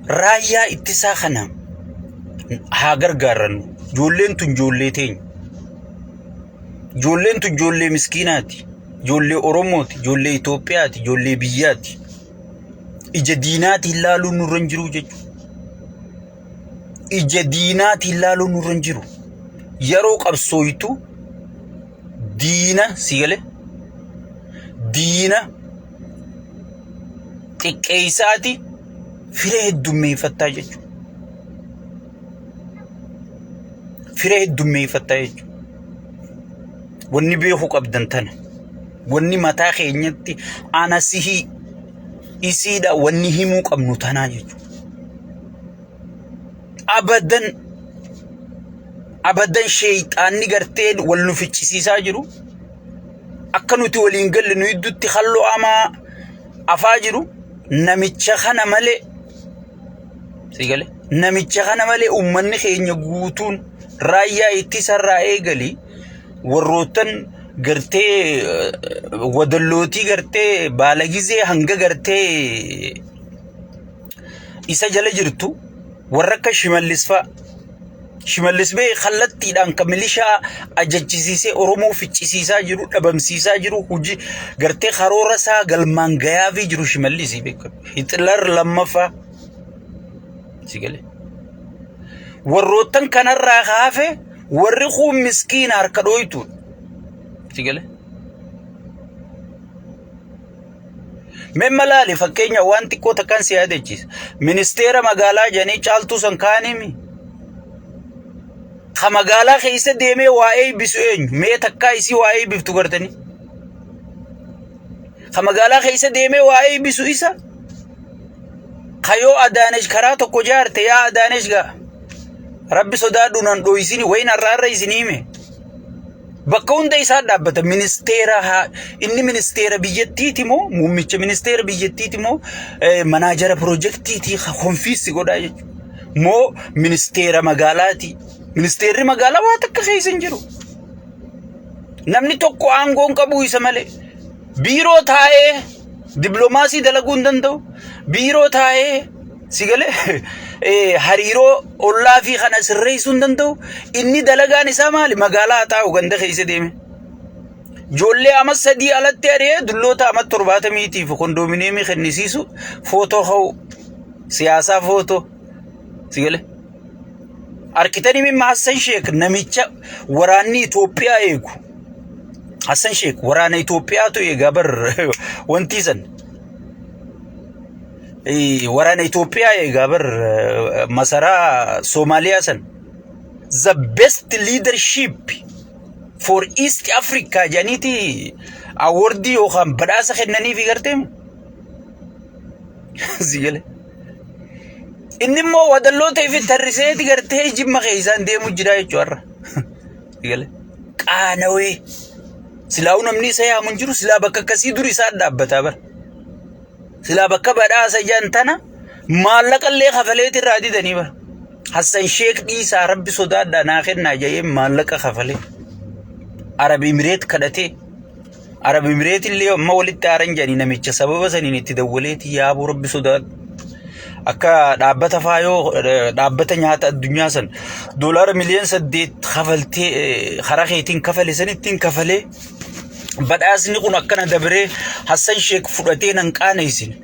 Raayyaa ittisaa kana haa gargaarrannu. Ijoolleen tun ijoollee teenya. Ijoolleen tun ijoollee miskiinaati. Ijoollee Oromooti. Ijoollee Itoophiyaati. Ijoollee biyyaati. Ija diinaatiin laaluun nurra hin jiru jechuudha. Ija diinaatiin laaluun nurra hin jiru. Yeroo qabsooytu diina si galee diina xiqqeessaati fira heddummeeffattaa jechuudha. Fira heddummeeffattaa jechuudha. Wanni beekuu qabdan tana. Wanni mataa keenyatti ana sihii isiidha wanni himuu qabnu tanaa jechuudha. Abadan abadan sheeyxaanni gartee wal nu ficcisiisaa jiru. Akka nuti waliin galle nu gidduutti halluu hamaa afaa jiru namicha kana malee si gale namicha kana malee uummanni keenya guutuun raayyaa ittisarraa eegali warroottan gartee wadallootii gartee baalagizee hanga gartee isa jala jirtu warra akka Shimallis fa'a. Shimallis bee kallattiidhaan kan milishaa ajajjisiisee Oromoo ficcisiisaa jiru, dhabamsiisaa jiru, hojii gartee karoora isaa galmaan gayaafii jiru Shimallis beekamu. Hitler lammaffaa. Si galee. Warroottan kanarraa kaafe warri kuun miskiina harka dhooytuudha. Si galee. Mee malaali fakkeenya waan xiqqoo takkaan si yaadachiisa. Ministeera magaalaa jedhanii caaltuu san kaanimi. Ka magaalaa keessa deemee waa eebbisu eenyu? Mee takkaa isii waa eebbiftu gartanii? Ka magaalaa keessa deemee waa eebbisu isa? Ka yoo Adaanesh karaa tokko jaarte yaa Adaanesh gaa. Rabbi sodaadhu nan dhoysini wayin har'a har'a isinii hime. Bakka hunda isaa dhaabbata. Ministeera haa inni ministeera biyyattiiti moo muummicha ministeera biyyattiiti moo manaajara pirojektiiti konfiissi godhaa jechuudha. Moo ministeera magaalaati. Ministeerri magaalaa waa takka keessa hin jiru. Namni tokko aangoo hin qabu isa malee. Biiroo taa'ee dippiloomaasii dalaguu hin danda'u. Biiroo taa'ee si galee hariiroo ollaa fi kana sirreessuu hin danda'u. Inni dalagaan isaa maali? Magaalaa haa taa'u ganda keessa deeme. Ijoollee ama 3 alatti ari'ee dulloota ama 70tiif kondoominiyeemii kennisiisu footoo ka'u siyaasaa footoo si galee. Arkitanii mimma Hassan Sheek namicha waraanni Itoophiyaa eegu. Hassan Sheek waraana Itoophiyaatu eegaa bar wantii san. Waraana Itoophiyaa eegaa bar masaraa Soomaaliyaa san. The best leadership for East Africa jedhaniiti awardii yookaan badhaasa kennaniifi gartee. Si galee. Inni immoo wadalloota ifi tarriseeti gartee jimma keessaan deemu jira jechuudha har'a. Gale. Qaanawee. Silaa'uu namni isa yaamu hin jiru silaa bakka akkasii dur isaa dhaabbataa bara. Silaa bakka badhaasa ijaan tana maallaqa illee kafaleeti irraa didanii bara. Hassan Sheek dhiisaa rabbi sodaadhaa naa kennaa jedhee maallaqa kafalee. Arab Imireet kadhatee. Arab Imireet illee amma walitti aaran jedhanii namicha sababa saniin itti dawwaleeti yaabuu rabbi sodaadhu. Akka dhaabbata faayoo dhaabbata nyaata addunyaa san doolaara miliyoona 8 kafaltee karaa keetiin kafale sanittiin kafalee badhaasni kun akkana dabaree Hassan Sheek fudhatee nan qaaneessine.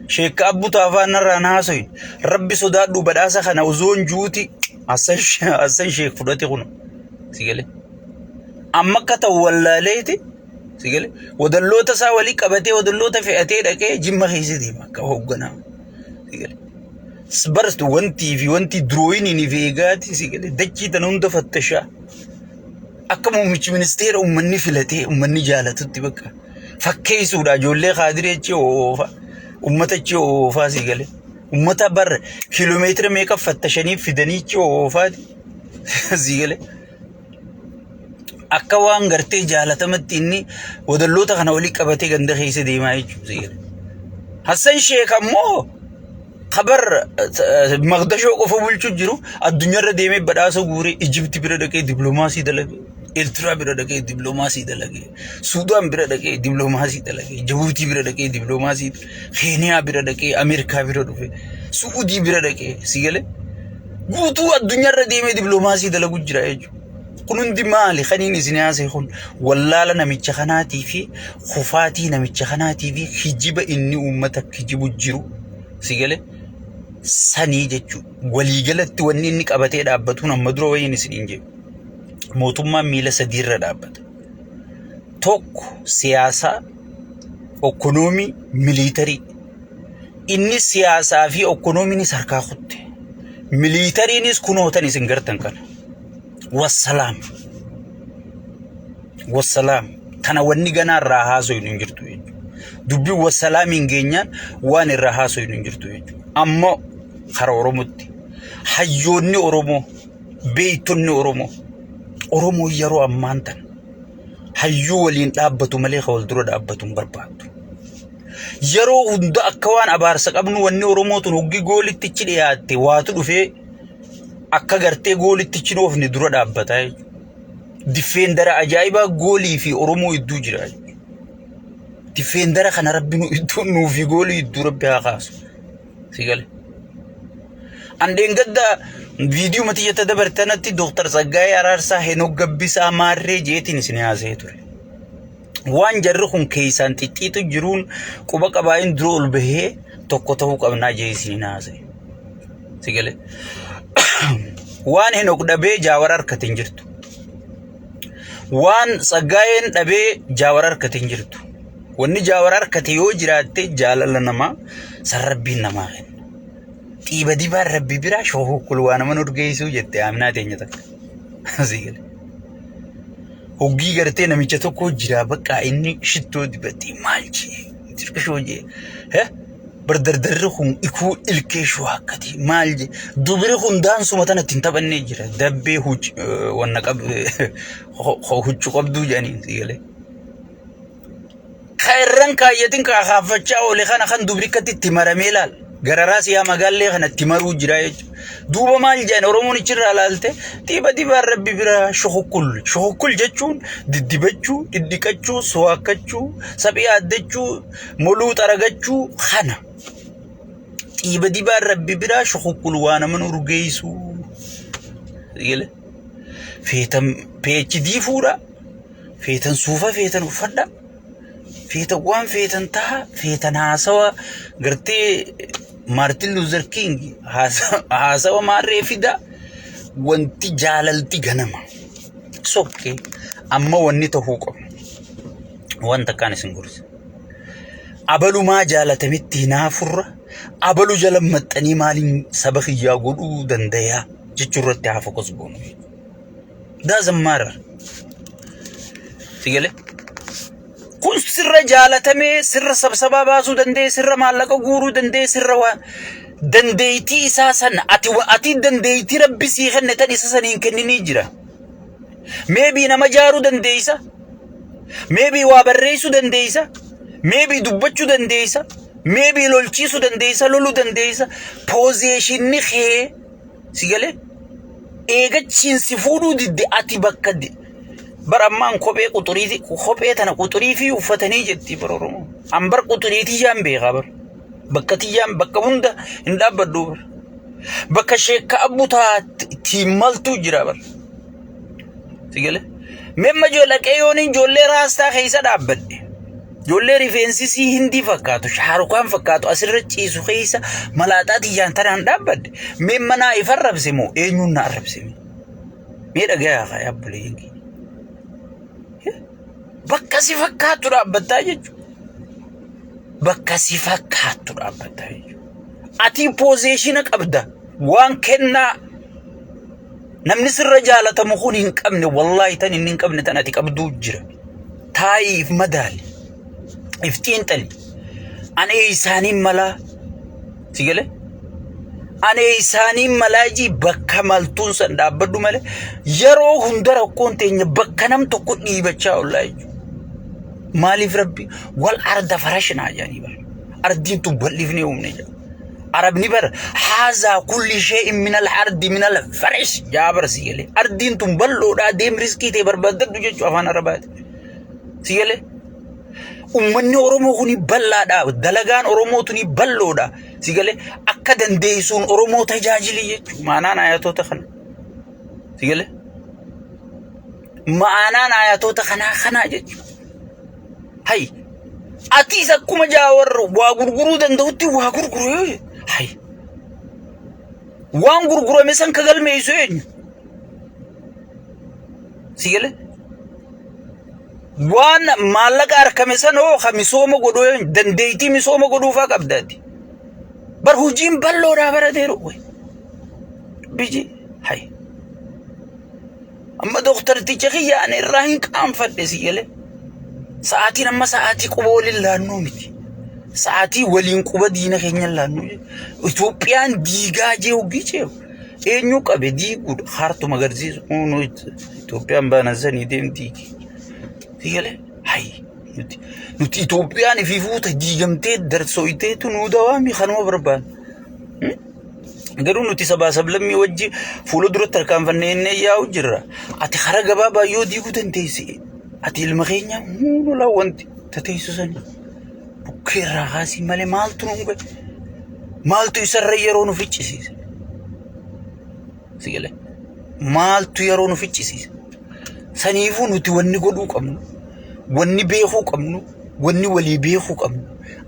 Sheek Abbu Taafaa narraa na haasoyin. Rabbi sodaadhu badhaasa kana ozoon juuti Hassan Sheek fudhate kun. Si galee. Amma akka ta'u wallaaleeti. Si galee. Wadalloota isaa walii qabatee wadalloota fe'atee dhaqee jimma keessa deema akka hoogganaa. Si galee. Barstu wantii fi wanti durooyiniin fi eegaati si galee dachii tana hunda fattashaa. Akka muummichi ministeera uummanni filatee uummanni jaalatutti bakka fakkeessuudha ijoollee kaadiree achi oofa uummata achi oofaa si galee. Uummata bar kiiloomeetira meeqa fattashanii fidanii achi oofaati si galee. Akka waan gartee jaalatamatti inni wadalloota kana walii qabatee ganda keessa deemaa jechuudha. Hassan Sheek ammoo kabar Maqdashoo qofa bulchuu jiru addunyaarra deemee badhaasa guuree Ijipti bira dhaqee dippiloomaasii dalage. Eertiraa bira dhaqee dippiloomaasii dalagee, Suudaan bira dhaqee dippiloomaasii dalagee, Jabuutii bira dhaqee dippiloomaasii, Keeniyaa bira dhaqee, Ameerikaa bira dhufe, Su'uudii bira dhaqee, si galee guutuu addunyaarra deemee dippiloomaasii dalagu jira jechuudha. Kun hundi maali? Kaniin isin haasa'e kun wallaala namicha kanaatii fi kufaatii namicha kanaatii fi kijiba inni uummata kijibu jiru si galee sanii jechuudha. Waliigalatti wanni inni qabatee dhaabbatuun amma dura wayiin isiniin jedhu. Mootummaan miila sadiirra dhaabbata. Tokko siyaasaa, ekonoomii, militarii. Inni siyaasaa fi ekonomiinis harkaa kutte. Militariinis kunootan isin gartan kana. Wassalaam. Wassalaam. Tana wanni ganaa irraa haasofnu hin jirtu jechuudha. Dubbiin wassalaamiin geenyaan waan irraa haasofnu hin jirtu jechuudha. Ammoo kara Oromootti hayyoonni Oromoo, beektonni Oromoo, Oromoo yeroo ammaan tana hayyuu waliin dhaabbatu malee kan wal dura dhaabbatu hin barbaaddu. Yeroo hunda akka waan abaarsa qabnu wanni Oromoo tun hoggi goolittichi dhiyaatte waatu dhufee akka gartee goolittichi dhoofne dura dhaabbata jechuudha. Difeendara ajaa'ibaa goolii fi Oromoo idduu jira jechuudha. Difeendara kana rabbi nu idduu nuu fi goolii idduu rabbi haa kaasu. Si gale. Andeen gadda viidiyoo matiyyata dabartanatti Dooktar Tsaggaayee Araarsaa Henook Gabbisaa Maarree jeetiin isin haasa'ee ture. Waan jarri kun keessaan xixxiixu jiruun quba qabaayin dura ol bahee tokko ta'uu qabnaa jee isin haasa'e. Si galee. Waan Henook dhabee Jaawar harkate hin jirtu. Waan Tsaggaayeen dhabee Jaawar harkate hin jirtu. Wanni Jaawar harkate yoo jiraatte jaalala namaa san rabbiin namaa kenna. Xiiba dibaan rabbi biraa shoohukkul waa nama urgeessuu jette aaminaa teenya takka. Si galee. Hoggii gartee namicha tokko jira bakka inni shittoo dibatee maal jee tirkishoo jee he bardardarri kun ikuu ilkee shuwaakkati maal jee dubiri kun daansuma tana ittiin taphannee jira dabbee wanna qab huccu qabduu jedhanii si galee. Ka irran kaayyatin ka akaaffachaa oole kana kan dubrikkatti itti maramee laal. Gararaa siyaa magaallee kana itti maruu jira jechuudha. Duuba maal jedhan Oromoon ichirraa laalte xiiba dibaan rabbi bira shukukkul. Shukukkul jechuun diddibachuu, dhidhiqachuu, suwaakkachuu, saphii aaddachuu, moluu xaragachuu kana. Xiiba dibaan rabbi biraa shukukkul waa nama urgeessuu. Feetan PhD fuudha. Feetan suufa feetan uffadha. Feetan waan feetan taha feetan haasawa gartee Maartin Luuzer King haasawa maarree fida wanti jaalalti ganama. Sokkee amma wanni tahuu qabu. Wanta akkaan isin gorsa. Abalumaa jaalatametti hinaafurra abalu jala maxxanii maaliin saba kiyyaa godhuu dandayaa jechuu irratti haa fokus goonu. Doesn't matter. Si galee? Kun sirra jaalatamee sirra sabsabaa baasuu danda'e sirra maallaqa guuruu danda'e sirra waan dandeettii isaa sana ati ati dandeettii rabbi sii kenne tan isa saniin kenninii jira. Maybe nama jaaruu dandeessa. Maybe waa barreessuu dandeessa. Maybe dubbachuu dandeessa. Maybe lolchiisuu dandeessa loluu dandeessa. Positionni kee si galee eegachiin si fuudhuu didde ati bakka bar ammaan kophee quxuriiti kophee tana quxurii fi uffatanii jetti bar Oromoo. An bar quxurii tiyyaan beekaa bar. Bakka tiyyaan bakka hunda hin dhaabbadhu bar. Bakka sheekka abbutaa tiimmaltuu jira bar. Si galee? Memma dhaqee yoon ijoollee raastaa keessa dhaabbadhe. Ijoollee rifeensisii hindii fakkaatu shaarukaan fakkaatu asirra ciisu keessa malaaxaa tiyyaan tanaan dhaabbadhe. Memma naa if arrabse moo eenyuun na arrabse? Mee dhagayaa haa yaabboleeyyan keenya. Bakka si fakkaattu dhaabbattaa jechuudha. Bakka si fakkaattu dhaabbattaa jechuudha. Ati position qabda. Waan kennaa namni sirra jaalatamu kun hin qabne wallaahi tan inni hin qabne tan ati qabduu jira. Taa'ii if madaali. If xiinxali. Ani isaaniin malaa. Si galee? Ani isaaniin malaa jii bakka maltuun san dhaabbadhu malee yeroo hunda rakkoon teenya bakka nam tokko dhiibachaa ollaa jechuudha. Maaliif rabbi wal arda farashnaa jedhanii bara. Ardiin tun bal'ifnee uumne jedha. Arabni bar haazaa kulli shee'in minal ardi minal farish jaa bar si galee. Ardiin tun bal'oodhaa deem riskii ta'e barbaaddadhu jechuu afaan Arabaati. Si galee. Ummanni Oromoo kuni bal'aadha. Dalagaan Oromoo tuni bal'oodha. Si galee akka dandeessuun Oromoo tajaajili jechuudha. Maanaan ayatoota kana. Si galee. Ma'anaan ayatoota kanaa kanaa jechuudha. Hay atiis akkuma jaawar waa gurguruu danda'utti waa gurguru yoo jedhe. Hay waan gurgurame san ka galmeessu eenyu? Si galee? Waan maallaqa argame san hoo ka misooma godhu eenyu? Dandeettii misooma godhuufaa qabdaati. Bar hojiin bal'oodhaa barateeru. Biji hay. Amma dooktarticha kiyya ani irraa hin qaanfadhe si galee. Sa'aatiin amma sa'aatii quba waliin laannuu miti. Sa'aatii waliin quba diina keenya laannuu. Itoophiyaan diigaa jee hoggii ceehu. Eenyu qabe diiguudha. Kaartuma agarsiisu. Itoophiyaan baana sanii deem diigi. Si galee hay nuti Itoophiyaan ififuu ta diigamtee darsooyteetu nuu dawaami kanuma barbaanna. Garuu nuti sabaa sablammii wajji fuula duratti tarkaanfannee innee yaa'u jirra. Ati karaa gabaabaa yoo diiguu dandeesse ati ilma keenya muulolaa wanti tateessu sani. Bukkee irraa kaasii malee maaltu nu gahe? Maaltu isarra yeroo nu ficcisiise? Si galee? Maaltu yeroo nu ficcisiise? Saniifuu nuti wanni godhuu qabnu, wanni beekuu qabnu, wanni walii beekuu qabnu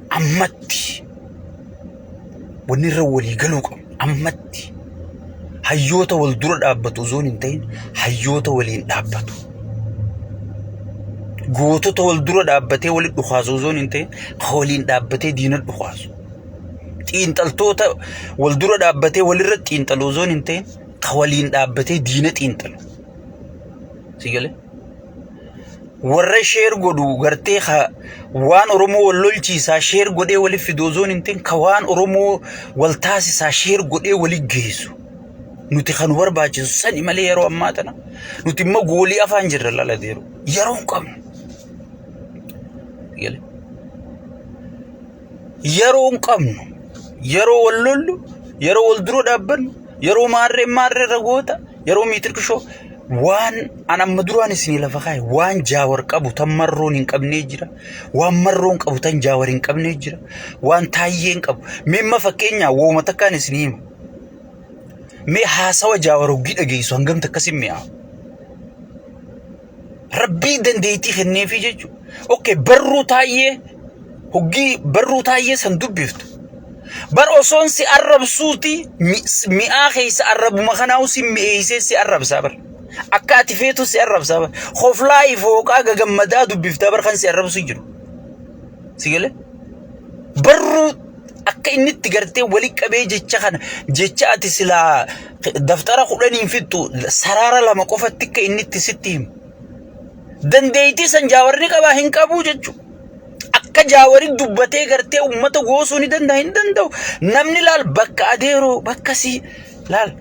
ammatti wanni irra walii galuu qabnu ammatti hayyoota wal dura dhaabbatu osoo hin ta'in hayyoota waliin dhaabbatu. Gootota wal dura dhaabbatee walitti dhukaasu osoo hin ta'in ka waliin dhaabbatee diina dhukaasu. Xiinxaltoota wal dura dhaabbatee walirra xiinxalu osoo hin ta'in ka waliin dhaabbatee diina xiinxalu. Si galee? Warra share godhu gartee ka waan Oromoo wal lolchiisaa share godhee waliif fidu osoo hin ta'in ka waan Oromoo wal taasisaa share godhee waliif geessu. Nuti kan nu barbaachisu sani malee yeroo ammaa tana nuti immoo goolii afaan jirra lalateeru yeroo hin qabnu. Si galee? Yeroo hin qabnu yeroo wal lollu yeroo wal dura dhaabbannu yeroo maarree maarree irra goota yeroo miitirkishoo waan an amma duraan isinii lafa kaa'e waan jaawar qabu tan marroon hin qabnee jira waan marroon qabu tan jaawar hin qabnee jira waan taayyee hin qabu meemma fakkeenyaa wooma takkaan isinii hima mee haasawa jaawar hoggii dhageessu hangam takka sin mi'aawu. Rabbii dandeettii kenneefii jechuudha. Okay, barruu taayyee hoggii barruu taayyee san dubbiftu. Bar osoon si arrabsuuti mi'aa keessa arrabuma kanaa'u si mi'eessee si arrabsaa bar. Akka ati feetu si arrabsaa bar. Hoflaa ifooqaa gagammadaa dubbiftaa bar kan si arrabsu jiru. Si galee? Barruu akka inni itti gartee wali qabee jecha kana jecha ati silaa daftara kudhaniin fixxu saraara lama qofatti akka inni itti sitti himu. Dandeettii san jaawarri qabaa hin qabuu jechuudha. Akka jaawari dubbatee gartee uummata goosuu ni danda'a hin danda'u. Namni laal bakka adeeroo bakka sii laal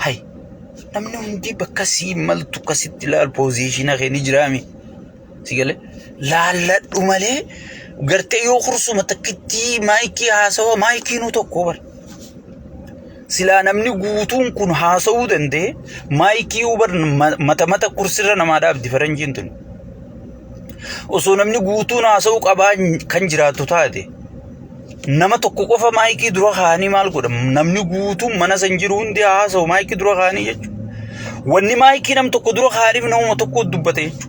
hay namni hundi bakka sii maltu akkasitti laal poozishina kee ni jiraami. Si galee laalladhu malee gartee yoo kursuma takkittii maayikii haasawa maayikiinuu tokko bar. Silaa namni guutuun kun haasawuu danda'e maayikii bar mata mata kursirra namaa dhaabdi faranjiin tun. Osoo namni guutuun haasawuu qabaa kan jiraatu taate nama tokko qofa maayikii dura kaa'anii maal godha namni guutuun mana san jiru hundi haasawu maayikii dura kaa'anii jechuudha. Wanni maayikii nam tokko dura kaa'aniif namuma tokko dubbata jechuudha.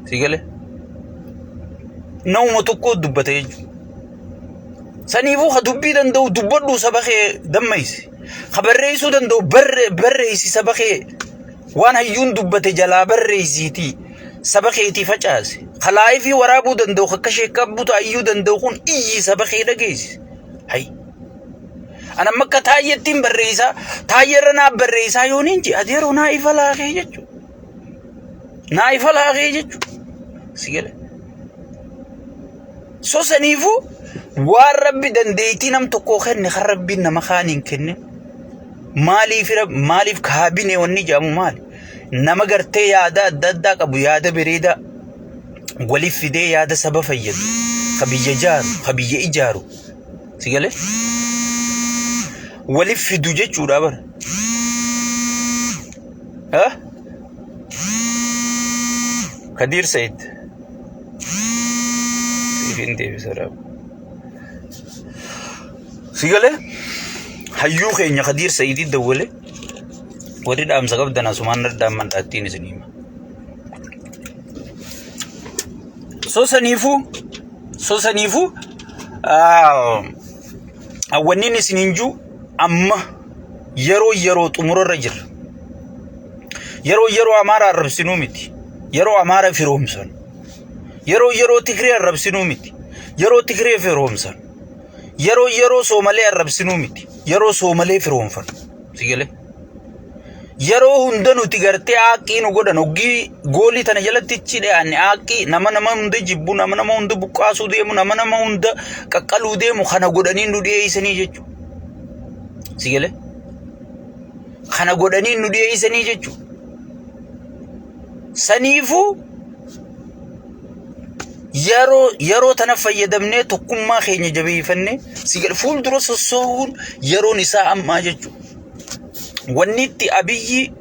Si galee? Namuma tokko dubbata jechuudha. Saniifuu ka dubbii danda'u dubbadhu saba kee dammaysi. Ka barreessuu danda'u barreessi saba kee waan hayyuun dubbate jalaa barreessiitii saba keetii facaasi. Ka laayifii waraabuu danda'u akka sheekkaa buta hayyuu danda'u kun iyyi saba kee dhageessi. Hay. An amma akka taayyettiin barreessaa taayyerra naa barreessaa yoon hin jee adeeroo naa ifa laakee jechuudha. Naa ifa laakee jechuudha. Si gale. So saniifuu waan rabbi dandeettii nam tokkoo kenne kan rabbiin nama kaan hin kenne maaliif maaliif kaabinee wanni jedhamu maali? Nama gartee yaada adda addaa qabu yaada bareedaa waliif fidee yaada saba fayyadu ka biyya jaaru ka biyya ijaaru. Si galee? Waliif fidu jechuudha bara. Ha? Kadiir Said. Siif hin deebisa rabu. Si galee? Hayyuu keenya Kadiir Saidii dawwale warri dhaamsa qabdan asumaan dhaamman dhaattiin isin hima. So saniifuu so saniifuu wanniin isin hin jiru amma yeroo yeroo xumurarra jirra. Yeroo yeroo Amaara arrabsinuu miti. Yeroo Amaara firoomsan. Yeroo yeroo Tigree arrabsinuu miti. Yeroo Tigree firoomsan. Yeroo yeroo Soomalee arrabsinuu miti. Yeroo Soomalee firoomfan. Si galee? Yeroo hunda nuti gartee aaqqii nu godhan hoggii goolii tana jalatti ichi dhiyaanne aaqqii nama nama hunda jibbu nama nama hunda buqqaasuu deemu nama nama hunda qaqqaluu deemu kana godhanii nu dhiyeessanii jechuudha. Si galee? Kana godhanii nu dhiyeessanii jechuudha. Saniifuu yeroo yeroo tana fayyadamnee tokkummaa keenya jabeeffannee si gad fuuldura sossoohuun yeroon isaa ammaa jechuudha. Wanni itti Abiyyi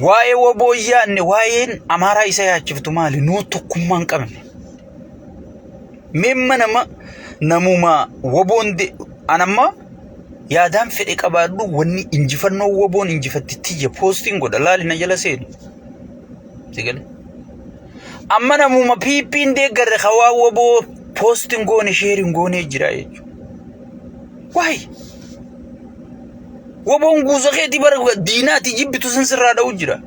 waa'ee woboo hin yaadne waa'een Amaaraa isa yaachiftu maali? Nuu tokkummaa hin qabne. Meemma nama namuma woboon anamma yaadaan fedhe qabaadhu wanni injifannoo woboon injifatti tiyya poostiin godha laali na jala seeni. Si gale? Amma namuma PP'n deeggarre hawaa woboo poostiin goone sheeriin goonee jira jechuudha. Waay! Woboon guuza keetii bara diinaati jibbitu san sirraa dha'u jira.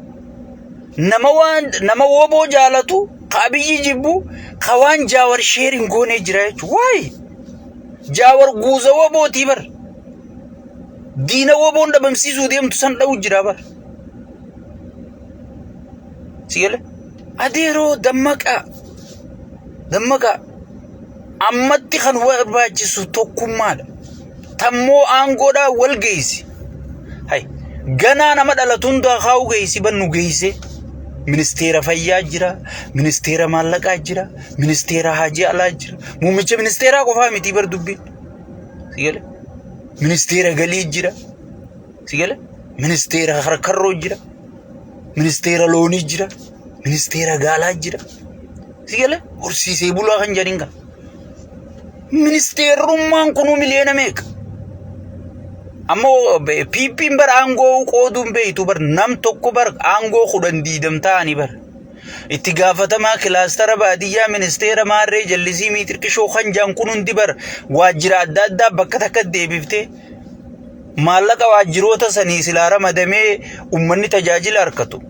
Nama waan nama woboo jaalatu ka Abiyyi jibbu ka waan Jaawar sheeriin goonee jira jechuudha. Waay! Jaawar guuza wobootii bar. Diina woboon dhabamsiisuu deemtu san dha'u jira bar. Si gale? Adeeroo dammaqaa. Dammaqaa. Ammatti kan barbaachisu tokkummaadha. Tammoo aangoodhaa wal geessi. Hay ganaa nama dhalatu hundaa kaa'u geessi bannu geesse. Ministeera fayyaa jira, ministeera maallaqaa jira, ministeera hajii alaa jira. Muummicha ministeeraa qofaa miti bar dubbiin. Si gale? Ministeera galii jira. Si gale? Ministeera harkarroo jira. Ministeera loonii jira. Ministeera gaalaa jira. Si gale? Horsiisee bulaa kan jedhin kan. Ministeerummaan kunuu miliyoona meeqa? Amma PP'n bar aangoo qooduun beektu bar nam tokko bar aangoo 10 20 ta'anii bar. Itti gaafatamaa kilaastara baadiyyaa ministeera maarree jallisii miitirqishoo kan jaan kun hundi bar waajjira adda addaa bakka takka deebiftee maallaqa waajjiroota sanii silaa ramadamee uummanni tajaajila argatu.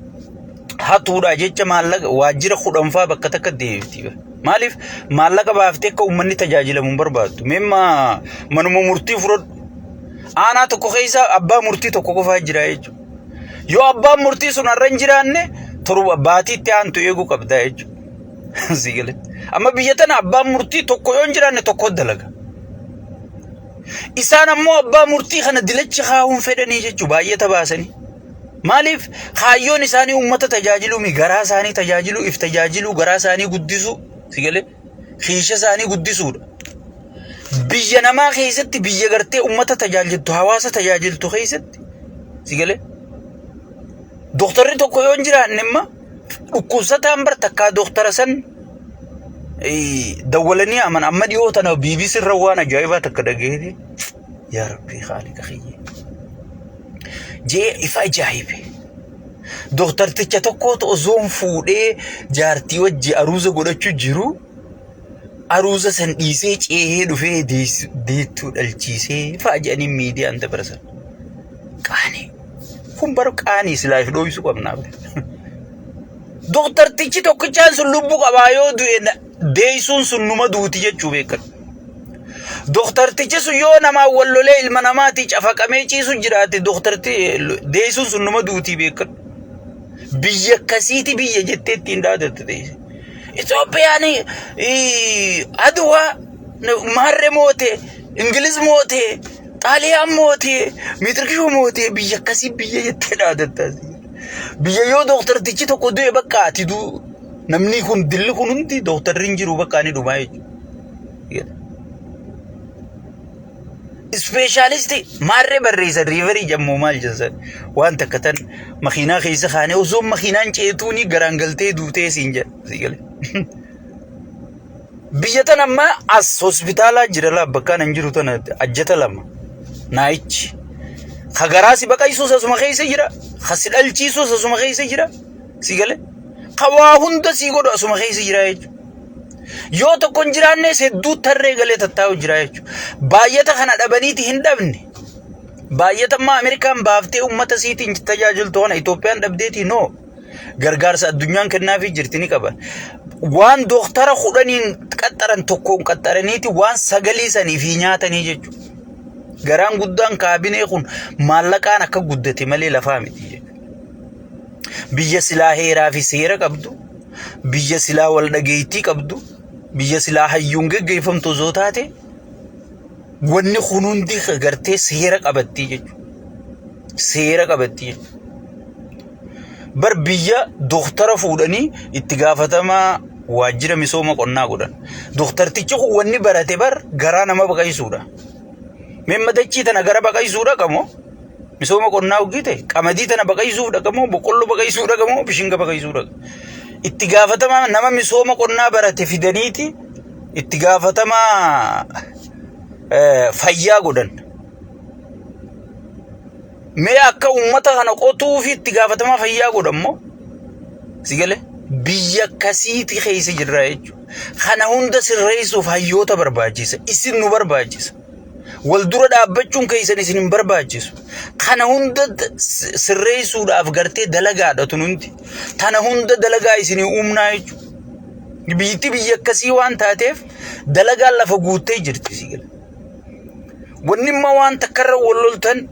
Hatuudha jecha maallaqa waajjira kudhanfaa bakka takka deebifti. Maaliif maallaqa baaftee akka uummanni tajaajilamu hin barbaaddu. Meemma manuma murtii fudhadhu. Aanaa tokko keessa abbaa murtii tokko qofaa jira jechuudha. Yoo abbaan murtii sun har'a hin jiraanne torba baatii itti aantu eeguu qabda jechuudha. Si galee. Amma biyya tana abbaan murtii tokko yoo hin jiraanne tokko dalaga. Isaan ammoo abbaa murtii kana dilachi kaa'uun fedhanii jechuudha baay'ata baasanii. Maaliif kaayyoon isaanii uummata tajaajiluu mi garaa isaanii tajaajiluu if tajaajiluu garaa isaanii guddisuu si galee kiisha isaanii guddisuudha. Biyya namaa keessatti biyya gartee uummata tajaajiltu hawaasa tajaajiltu keessatti si galee doktarri tokko yoo hin jiraanne imma dhukkubsataan bar takkaa doktara san dawwalanii aman amma dhiyoo tana BBC irra waan ajaa'ibaa takka dhageete yaa rabbii haaliqa kiyya jee ifa ajaa'ibe. Doktarticha tokkootu osoon fuudhee jaartii wajji aruuza godhachuu jiru aruuza san dhiisee ceehee dhufee deettuu dhalchiisee fa'a jedhanii miidiyaan dabarsan. Qaanii. Kun bara qaanii silaaf dhooyisuu qabnaa. Doktartichi tokkichaan sun lubbuu qabaa yoo du'e deessuun sun numa duuti jechuu beekan. Doktartichi sun yoo namaan wal lolee ilma namaatii cafaqamee ciisu jiraate doktarti deessuun sun numa duutii beekan. Biyya akkasiiti biyya jettee ittiin dhaadatte teesse. Itoophiyaan Adwaa maarree moote, Ingiliz moote, Xaaliyaan moote, Miitirkishoo moote biyya akkasii biyya jettee dhaadatta. Biyya yoo doktartichi tokko du'e bakka ati duu namni kun dilli kun hundi doktarri hin jiru bakka ani dhumaa jechuudha. Ispeeshaalistii maarree barreessan riivarii jammoo maal jedhan waan takka tan makiinaa keessa kaanee osoo makiinaan ceetuuni garaan galtee duutee siin jedha. Sii galee. Biyya tan amma as hospitaalaa jira laa bakkaan hin jiru tana ajjata lama naayichi. Ka garaa si baqaysuus asuma keessa jira. Ka si dhalchiisuus asuma keessa jira. Si galee. Ka waa hunda si godhu asuma keessa jira jechuudha. Yoo tokko hin jiraannes hedduu tarree galee tattaa'u jira jechuudha. Baay'ata kana dhabaniiti hin dhabne. Baay'ata ammaa Ameerikaan baaftee uummata siitiin tajaajiltu kana Itoophiyaan dhabdeetii noo. Gargaarsa addunyaan kennaafii jirti ni qaban. Waan dooktara 10n qaxxaran tokkoon qaxxaraniiti waan sagalii sanii fi nyaatanii jechuudha. Garaan guddaan kaabinee kun maallaqaan akka guddate malee lafaa miti jechuudha. Biyya silaa heeraa fi seera qabdu, biyya silaa wal dhageettii qabdu, biyya silaa hayyuun geggeeffamtu osoo taate wanni kun hundi gartee seera qabattii jechuudha. Seera qabattii jechuudha. Bar biyya doktara fuudhanii itti gaafatamaa waajjira misooma qonnaa godhan. Doktartichi kun wanni barate bar garaa nama baqaysuudha. Mee madachii tana gara baqaysuu dhaqamoo? Misooma qonnaa hoggii ta'e qamadii tana baqaysuuf dhaqamoo boqqolloo baqaysuu dhaqamoo bishinga baqaysuu dhaqa. Itti gaafatamaa nama misooma qonnaa barate fidaniiti itti gaafatamaa fayyaa godhan. Mee akka uummata kana qotuu fi itti gaafatamaa fayyaa godhan moo? Si galee biyya akkasiiti keessa jirra jechuudha. Kana hunda sirreessuuf hayyoota barbaachisa. Isin nu barbaachisa. Wal dura dhaabbachuun keessan isin hin barbaachisu. Kana hunda sirreessuudhaaf gartee dalagaadha tun hundi. Tana hunda dalagaa isinii uumnaa jechuudha. Biyyatti biyya akkasii waan taateef dalagaan lafa guuttee jirti si gala. Wanni immoo waan takkarra wal loltan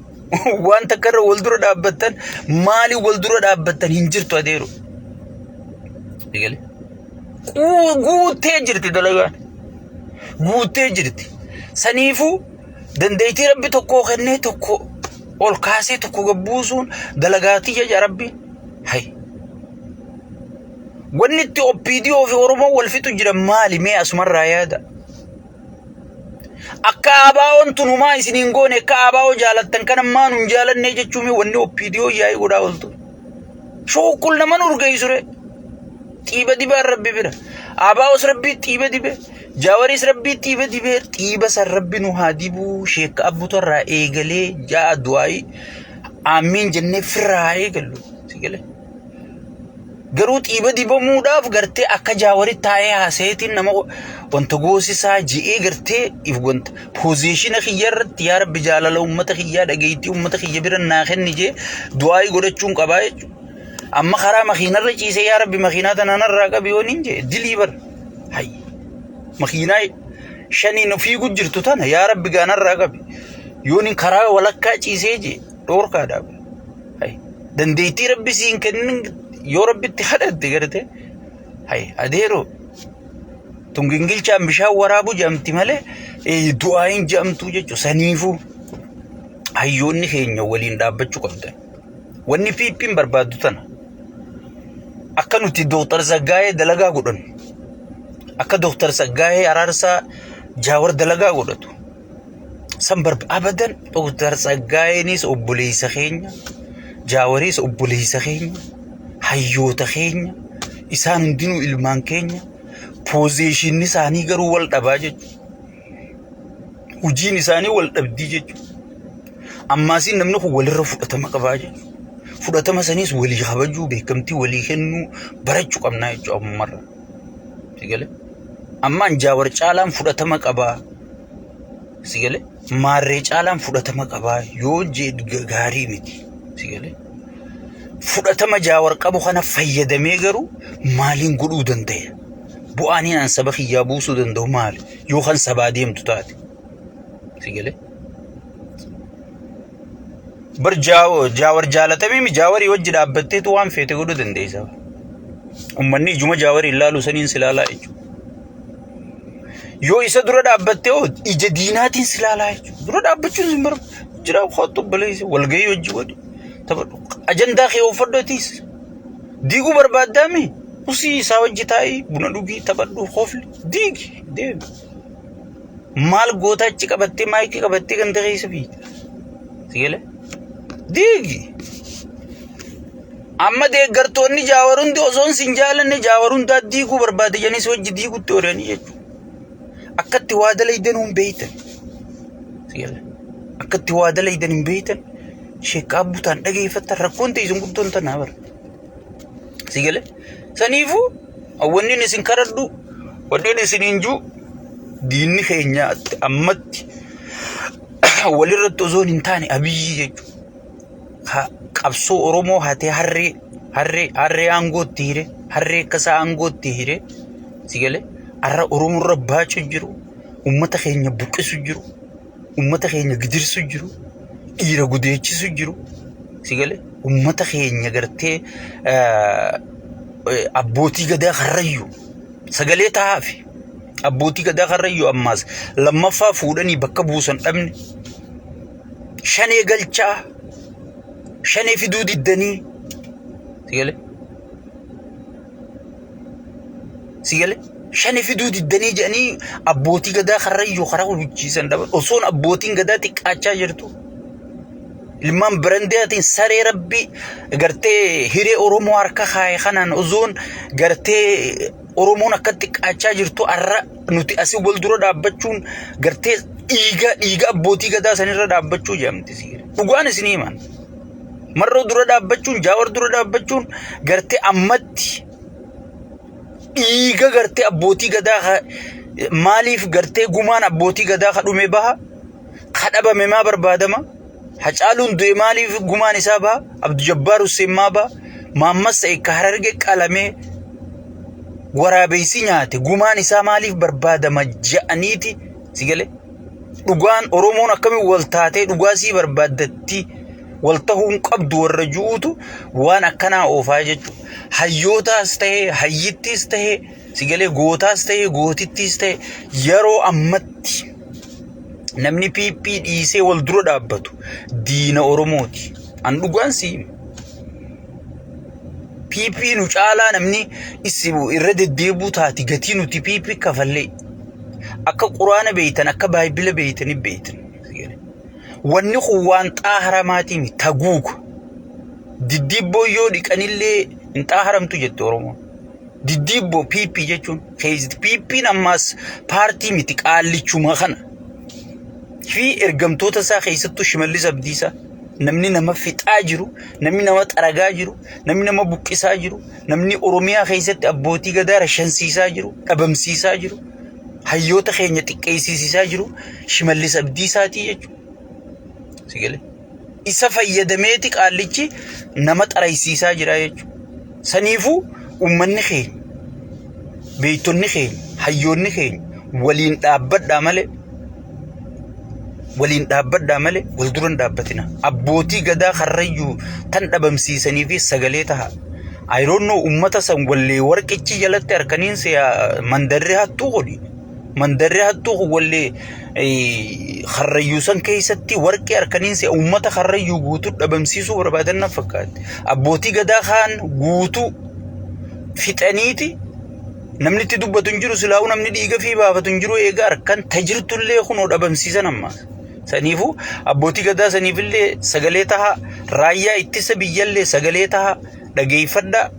waan takkarra wal dura dhaabbattan maaliif wal dura dhaabbattan hin jirtu adeeru. Si galee? Guuttee jirti dalagaan. Guuttee jirti. Saniifuu dandeettii rabbi tokkoo kennee tokko ol kaasee tokko gabbuusuun dalagaa tiyya jedha rabbiin. Hay. Wanni itti OPDO fi Oromoo wal fixu jira maali mee asumarraa yaada. Akka ABO'n tun humaa isin hin goone akka ABO jaalattan kana maa nun jaalannee jechuun wanni OPDO yaa'ii godhaa ooltu. Shukkul nama nu urgeessure. Xiiba dibaan rabbi bira. ABOs rabbii xiiba dibe. Jaawaris rabbii xiiba dibe. Xiiba san rabbi nu haa dibuu sheekka abbutarraa eegalee ja'a du'aayii aamiin jennee firraa haa eegallu. Si galee? Garuu xiiba dibamuudhaaf gartee akka jaawari taa'ee haasayeetiin nama wanta goosisaa je'ee gartee if wanta poozishina kiyya irratti yaa rabbi jaalala uummata kiyyaa dhageettii uummata kiyya bira naa kenni jee du'aayii godhachuun qabaa jechuudha. Amma karaa makiinarra ciisee yaa rabbi makiinaa tana narraa qabi yoon hin jee dilii bar. Hay makiinaa shaniin fiigu jirtu tana yaa rabbi gaanarraa qabi yoon hin karaa walakkaa ciisee jee dhoorkaadha. Hay dandeettii rabbi siin kennin yoo rabbitti kadhatte garte hay adeero tun gingilchaan bishaan waraabu jedhamti malee du'aa hin jedhamtu jechuudha. Saniifuu hayyoonni keenya waliin dhaabbachuu qabdan. Wanni PP'n barbaaddu tana. Akka nuti Dooktar Tsaggaayee dalagaa godhannu. Akka Dooktar Tsaggaayee Araarsaa Jaawar dalagaa godhatu. San barba abadan Dooktar Tsaggaayeenis obboleessa keenya, Jaawariis obboleessa keenya, hayyoota keenya, isaan hundinuu ilmaan keenya, poozeeshinni isaanii garuu wal dhabaa jechuudha. Hojiin isaanii wal dhabdii jechuudha. Ammaasiin namni kun walirra fudhatama qabaa jechuudha. Fudhatama saniis walii kabajuu, beekamtii walii kennuu barachuu qabnaa jechuudha ammumarra. Si galee? Ammaan Jaawar caalaan fudhatama qabaa. Si galee? Maarree caalaan fudhatama qabaa yoo jedhu gaarii miti. Si galee? Fudhatama Jaawar qabu kana fayyadamee garuu maaliin godhuu danda'a? Bu'aan inni an saba kiyyaa buusuu danda'u maali? Yoo kan sabaa deemtu taate. Si galee? Bar Jaawar jaalatamee mi Jaawarii wajji dhaabbatteetu waan feete godhuu dandeessa. Uummanni ijuma Jaawarii ilaalu saniin si ilaalaa jechuudha. Yoo isa dura dhaabbattee hoo ija diinaatiin si ilaalaa jechuudha. Dura dhaabbachuun sin barbaadu. Jira kottu obboleessa walgahii wajji godhi. Taphadhu. Ajandaa kee uffadhu atiis. Diiguu barbaaddaami? Usii isaa wajji taa'ii buna dhugii taphadhu kofli diigi deemi. Maal goota achi qabattee maayikii qabattee ganda keessa fiigda? Si galee? Diigi. Amma deeggartoonni Jaawar hundi osoo sin jaalanne Jaawar hundaa diiguu barbaade jedhanii si wajji diigutti oolanii jechuudha. Akkatti waa dalaydan hin beeytan. Si galee? Akkatti waa dalaydan hin beeytan. Sheekkaa butaan dhageeffattan rakkoon ta'e isin guddoon tanaa bara. Si galee? Saniifuu wanni isin kadhadhu wanni isin hin jiru diinni keenya ammatti walirratti osoo hin taane Abiyyi jechuudha. Ha qabsoo Oromoo hatee harree harree harree aangootti hire harree akkasaa aangootti hire si galee har'a Oromoo irra baacu jiru uummata keenya buqqisu jiru uummata keenya gidirsu jiru dhiira gudeechisu jiru si galee uummata keenya gartee abbootii gadaa karrayyuu sagalee ta'aafi abbootii gadaa karrayyuu ammaas lammaffaa fuudhanii bakka buusan dhabne shanee galchaa shanee fiduu diddanii si galee si galee shanee fiduu diddanii jedhanii abbootii gadaa karrayyuu karaa hubachiisan dhaban osoon abbootiin gadaa xiqqaachaa jirtu ilmaan barandaatiin saree rabbii gartee hiree Oromoo harka kaaye kanaan osoon gartee Oromoon akka xiqqaachaa jirtu har'a nuti asii wal dura dhaabbachuun gartee dhiiga dhiiga abbootii gadaa sanirra dhaabbachuu jedhamti si dhugaan isin himan. Marroo dura dhaabbachuun Jaawar dura dhaabbachuun gartee ammatti dhiiga gartee abbootii gadaa maaliif gartee gumaan abbootii gadaa kadhume baha kadhabame maa barbaadama Hacaaluun du'e maaliif gumaan isaa baha Abdu Jabbaar Hussein maa baha Maammas ta'e ka Hararge qalamee waraabessi nyaate gumaan isaa maaliif barbaadama ja'aniiti si galee dhugaan Oromoon akkamiin wal taatee dhugaa sii barbaaddatti wal ta'uu hin qabdu warra ju'uutu waan akkanaa oofaa jechuudha. Hayyootaas ta'ee hayyittiis ta'ee si galee gootaas ta'ee gootittiis ta'e yeroo ammatti namni PP dhiisee wal dura dhaabbatu diina Oromooti. An dhugaan si hima. PP nu caalaa namni isi irra deddeebuu taati gatii nuti PP kafallee akka quraana beeytan akka baayibila beeytanii beeytan. Wanni kun waan xaaharamaatii miti taguuga. Diddiibboo yoo dhiqanillee hin xaaharamtu jette Oromoon. Diddiibboo PP jechuun keessatti PP'n ammaas paartii miti qaallichuma kana. Fi ergamtoota isaa keessattuu Shimallis Abdiisaa namni nama fixaa jiru, namni nama xaragaa jiru, namni nama buqqisaa jiru, namni Oromiyaa keessatti abbootii gadaa rashansiisaa jiru, dhabamsiisaa jiru, hayyoota keenya xiqqeessisiisaa jiru Shimallis Abdiisaatii jechuudha. Si galee? Isa fayyadameeti qaallichi nama xaraysiisaa jira jechuudha. Saniifuu uummanni keenya, beektonni keenya, hayyoonni keenya waliin dhaabbadhaa malee waliin dhaabbadhaa malee wal dura hin dhaabbatina. Abbootii gadaa karrayyuu tan dhabamsiisanii fi sagalee taha. I don't know uummata san wallee warqichi jalatti harkaniin mandarri hattuu godhi. Mandarri hattuu kun wallee karrayyuu san keessatti warqii harkaniin si'a uummata karrayyuu guutuu dhabamsiisuu barbaadan na fakkaatti. Abbootii gadaa kaan guutuu fixaniiti namni itti dubbatu hin jiru silaa'uu namni dhiiga fi baafatu hin jiru eega harkan tajirtullee kunoo dhabamsiisan amma. Saniifuu abbootii gadaa saniifillee sagalee tahaa raayyaa ittisa biyyallee sagalee tahaa dhageeffadhaa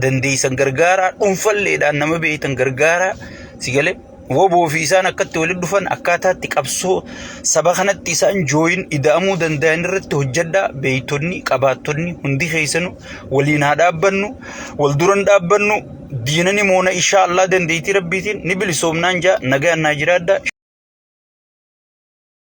dandeessan gargaaraa dhuunfalleedhaan nama beektan gargaaraa si galee woboo fi isaan akkatti walitti dhufan akkaataatti qabsoo saba kanatti isaan jooyin ida'amuu danda'an irratti hojjedhaa beektonni qabaattonni hundi keessanu waliin haa dhaabbannu wal duran dhaabbannu diinani moona inshaa Allah dandeettii rabbiitiin ni bilisoomnaan jaa nagaan naa jiraadhaa.